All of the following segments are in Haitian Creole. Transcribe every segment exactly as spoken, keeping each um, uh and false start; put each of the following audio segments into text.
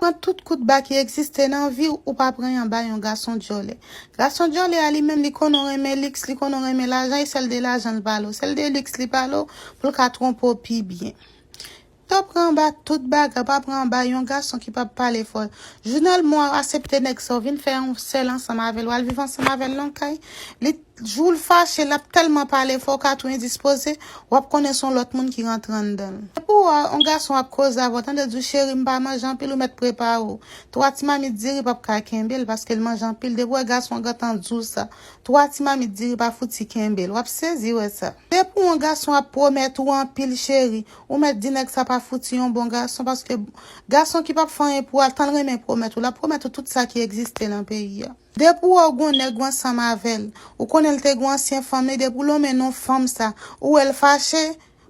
Pran tout kout ba ki egziste nan vi w, ou pa pran anba yon gason dyòlè. Gason dyòlè a li menm, li konn ou renmen liks, li konn ou renmen lajan, e sèl de lajan l pale w. Sèl de liks li pale w, pou l ka twonpe w pi byen. To pran anba tout bagay, pa pran anba yon gason ki p ap pale fò. Jounèlman w asepte nèg sa, w vin fè yon sèl ansanm avè l, w al viv ansanm avè l nan kay. Li, jou l fache, l ap tèlman pale fò, w ka tou endispoze, w ap konnen se yon lòt moun ki rantre anndan l. Depi w wè yon gason ap koze avè w, tande di w, cheri, m pa manje anpil, ou mèt prepare w. Twa ti mamit diri p ap ka kenbe l, paske l manje anpil. Depi w wè gason an gentan di w sa, twa ti mamit diri pa fouti kenbe l. W ap sezi wè sa. Depi yon gason ap pwomèt ou anpil, cheri, ou mèt di nèg sa pa fouti yon bon gason, paske gason ki p ap fè anyen pou w, al tan l renmen pwomèt ou, l ap pwomèt ou tout sa ki egziste nan peyi a. Depi w wè w gon nèg ou ansanm avè l, ou konnen l te gon ansyen fanm li, depi w lonmen non fanm sa, ou wè l fache,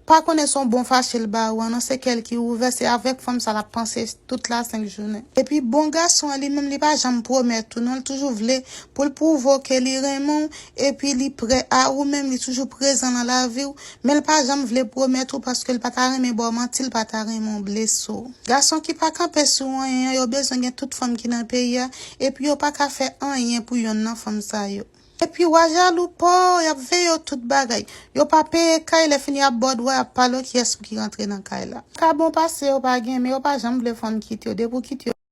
pa konnen se yon bon fache l ba ou an non, se kè l ki ouvè, se avèk fanm sa l ap panse tout la senk jounen. Epi bon gason an li menm, li pa janm pwomèt ou non, li toujou vle pou l pwouve w ke li renmen w, epi li prè a ou menm, li toujou prezan nan lavi w, men l pa janm vle pwomèt ou paske l pa ta renmen ba w manti, l pa ta renmen w blese w. Gason ki pa kanpe sou anyen an, yo bezwen gen tout fanm ki nan peyi a, epi yo pa ka fè anyen pou yonn nan fanm sa yo. Epi w a jalou, po, y ap veye w tout bagay. Yo pa peye kay, lè fini y ap ba w dwa, y ap pale w kiyès pou ki rantre nan kay la. Ka bon pase yo pa gen, men yo pa janm vle fanm kite yo. Depi w kite yo,